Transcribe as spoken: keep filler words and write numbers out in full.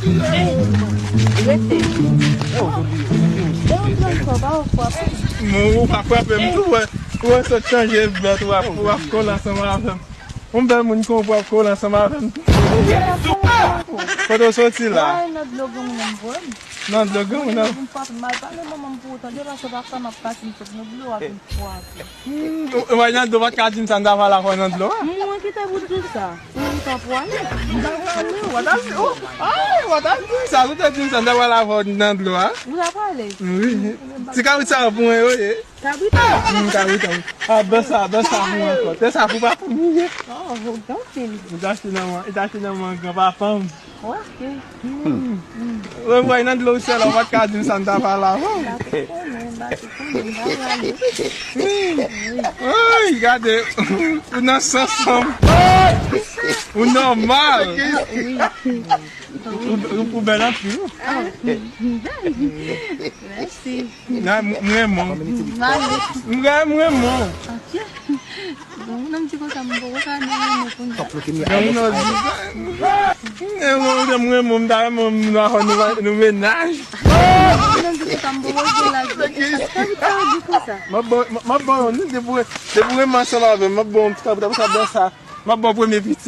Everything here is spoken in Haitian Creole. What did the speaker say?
Rete. Bon, ou pa frape m tou, wè. Ou wè, sot chanje vèt, w ap, w ap kole ansanm avè m. Yon bèl moun kon w ap kole ansanm avè m tou. Kote w soti la? Mwen nan dlo gen moun nan m voye m. Nan dlo gen moun nan? Mwen frape m mal pale manman m pou ou tande, paske pa fè m ap pase m sot nan dlo a vin frape. Hmm, w, w nan dlo, w pa t ka di m sa, m ta pale avè w nan dlo a. Mwen ki te pou di w sa. Ou menm, w ta pwale. M ta pwale, w ta di, oh, ay, w ta di sa, ou te di m sa, m ta pwale avè w nan dlo a. Ou ta pwale? Wi. Ti kabrit sa pou mwen, yo, ye. Kabrit? Hmm, kabrit, kabrit. Ah, bè sa, bè sa pou mwen ankò. Te sa pou pa pou mwen, ye. Oh, ou gen anpil. Li t achte nan men, li t achte nan men granpapa m. Ok. Hmm. Ou wè nan dlo sèl, ou pa t ka di m sa, m ta pale avè w. M pa te konnen, m pa te konnen, m pa pwale. Ay, gade, ou nan sans ansanm. Ou nòmal. Wi. Ou, ou, ou bèl anpil. Ah, bèl. Mèsi. Nan, m, m renmen w. M ale. M renmen w. Ok. Bon, moun nan m di konsa, m poko ka nan renmen pou m. Nan moun nan di sa. M renmen w, m renmen w, m ta renmen w, nou, nou, nou mennaj. Moun nan m di konsa, m poko gen laj. Eske ou ta di konsa? M ap ba w, m ap ba w, depi w, depi w renmen ansanm avè m, m ap ba w yon ti kabrit, apre sa, m ap ba w premye piti.